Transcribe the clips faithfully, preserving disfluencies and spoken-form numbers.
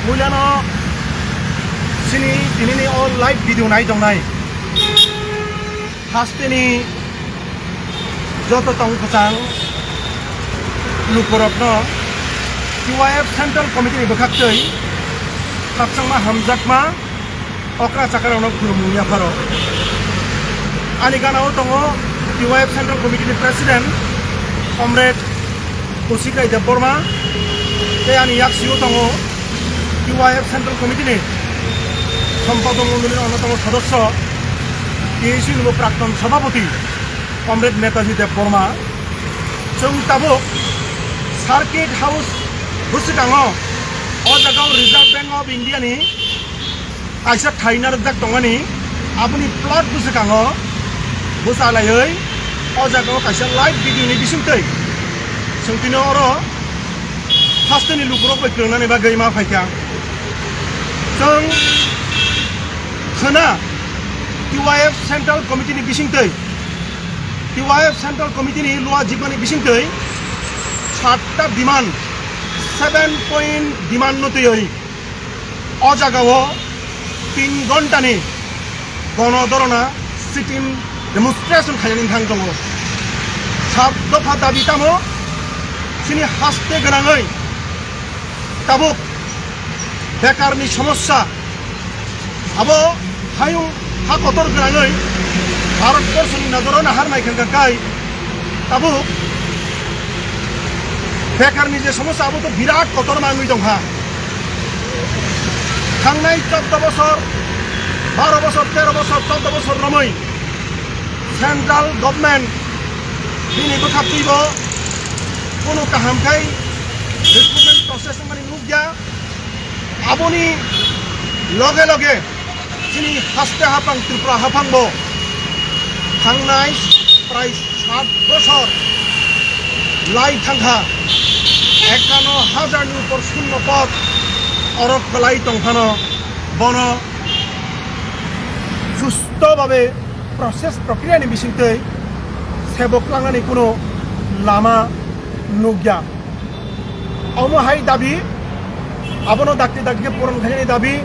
Puilano chini tinini o live video nai tongnai hasteni joto tong kwchang lukurokno T Y F Central Committee ni bwkhaktwi khakchangma hamjakma okra chakarokno khulumung yapharo. Ani ganao tongo T Y F Central Committee ni President Comrade Kosikrai Debbarma, tei ani yaksio tongo T Y F Central Committee ni Sompodok Mondoli ni onnotomo sodosyo, T A C ni bo Prakton Sabhapati Comrade Netaji Debbarma. Chwng tabuk Circuit House bwswkango o jaga o Reserve Bank of India ni kaisa thai narwkjak tongmani, aboni plot bwswkango bwchalaiwi o jaga o kaisa live video ni bisingtwi chwng tini oro hasteni lukurok bai kwrwngnani bagwi ma phaikha. Chwng khwna T Y F Central Committee ni bisingtwi, T Y F Central Committee ni lua jikmani bisingtwi satta demand, seven point demand no twiwi o jagao tin ghontani gono dhorona sitting demonstration khainani thang tongo. Sat dopha dabi tamo chini haste gwnangwi tabuk bekarni somosya, abo hayung ha kotor gwnangwi Bharat borshoni nojoro nahar nai kha kai tabuk bekarni je somosya abo to birat kotor mangwi tongkha. Thangnai choddo bosor, baro bosor, tero bosor, choddo bosor romwi central government bini bwkhaktwibo kunu kaham khai recruitment process wngmani nukya. Aboni loge loge chini haste haphang Tripura haphangbo thangnai prai sat bosor lai thangkha, ekano hajar ni upor shunno pod oro kwlai tongphano bono susto babe process prokriya ni bisingtwi sebok langnani kuno lama nukya. Omo hai dabi, abono dakti dakti khe puron khainani dabi,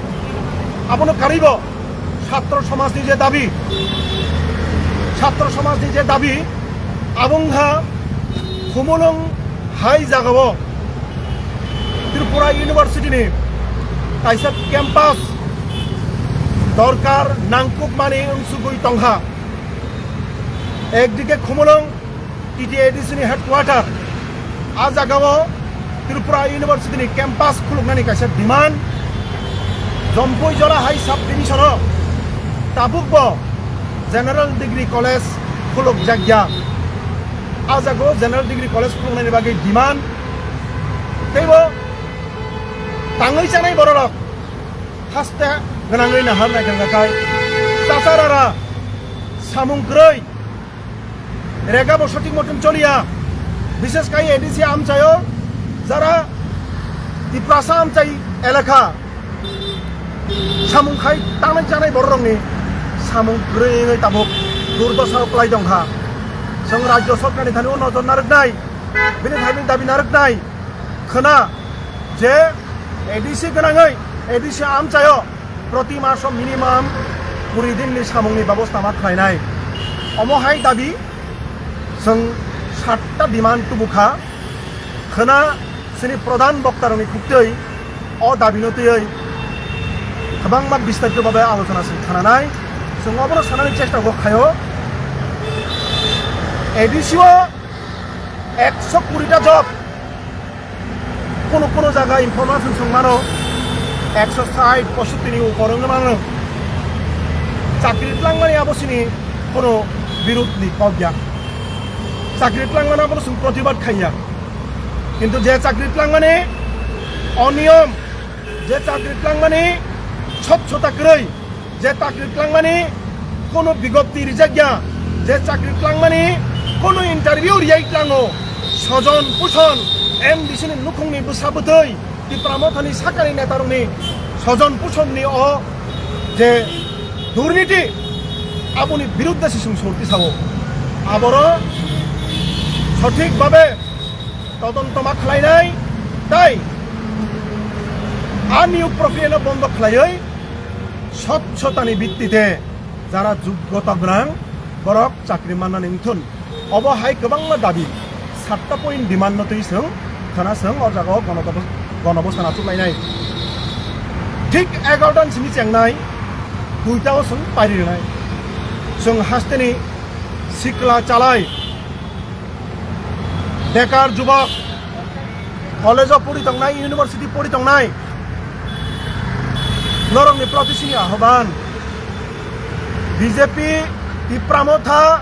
abono karwibo satro somajni je dabi, satro somajni je dabi, abo wngkha Khumulwng hai jagao Tripura University ni kaisa campus dorkar nangkukmani wngsugwi tongkha. Ekdike Khumulwng T T A D C ni headquarter, a jagao Tripura University ni campus khuluknani kaisa demand. Jompui Jola hai sub division o tabukbo General Degree College khulukjakya. A jagao General Degree College khuluknani bagwi demand. Teibo tangwi chanai bororok haste gwnangwi nahar nai thangkha kai chasarara samung kwrwi. Rega bo sothik moton choliya, bishes kai A D C amchaio jara Tiprasa amchai elakha samung khai tanai chanai bororokni samung kwrwi wngwi tabuk durdosa o kwlai tongkha. Chwng rajyo sorkarni thani o nojor narwknai, bini thani dabi narwknai khwna je A D C gwnangwi A D C amchaio proti maso minimum kuri dinni samungni bebosta ma khlainai. Omo hai dabi chwng satta demand tubukha. Khwna chini pradhan boktarokni khuktwi o dabino twiwi kwbangma bistarito babe alochona chwng khananai. Chwng obono sanani chesta bo khaio. A D C o ekso kuri ta job. Kono kono jaga information chwng mano, ekso sait poisotti ni upor wngwi mano. Chakri twlangmani abo chini kono birud ni kok ya. Chakri twlangmani abono chwng protibad khaiya. Kintu je chakri twlangmani oniyom, je chakri twlangmani swchhota kwrwi, je chakri twlangmani kono bigopti rijak ya, je chakri twlangmani kono interview riyai tlango, sojon puson M D C ni nukhungni bwsa bwtwi, Tipra Mothani sakani netarokni sojon pusonni o je durniti, aboni birudde se chwng sorti sao. Aboro sothik babe todonto ma khlainai, tai A niyog prokriyano bondo khlaiwi swchhotani bittite jara joggota gwnang borok chakri mannani wngthun. Obo hai kwbangma dabi satta point demand no twi chwng khana chwng o jaga o gonodobo-, gonobostan achuk lainai. Thik egarota ni simi chengnai, duita o chwng pairi rwnai. Chwng hasteni sikla chalai, bekar jubok, college o pori tongnai, university pori tongnai, norokni proti chini ahoban. B J P Tipra Motha,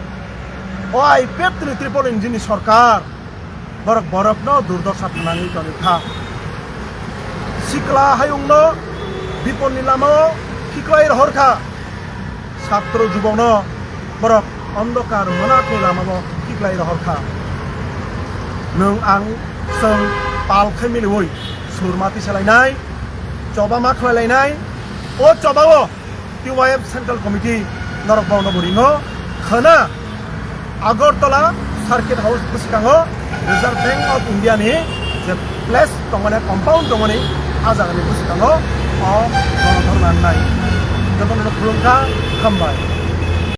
o I P F T ni triple engine ni sorkar, borok borokno durdosa thanani tongwi kha. Sikla hayungno bipodni lamao khiklai rohor kha. Satro jubokno borok ondokar mwnakni lamao khiklai rohor kha. Nwng ang chwng pal khai miliwi surma tisalainai, choba ma khlailainai. O chobao T Y F Central Committee norok bono bo ringo khana Agartala Circuit House bwskango Reserve Bank of India ni je place tongmani, compound tongmani, a jagani bwskango o bono dhorna wngnai. Jotono khulumkha, hambai.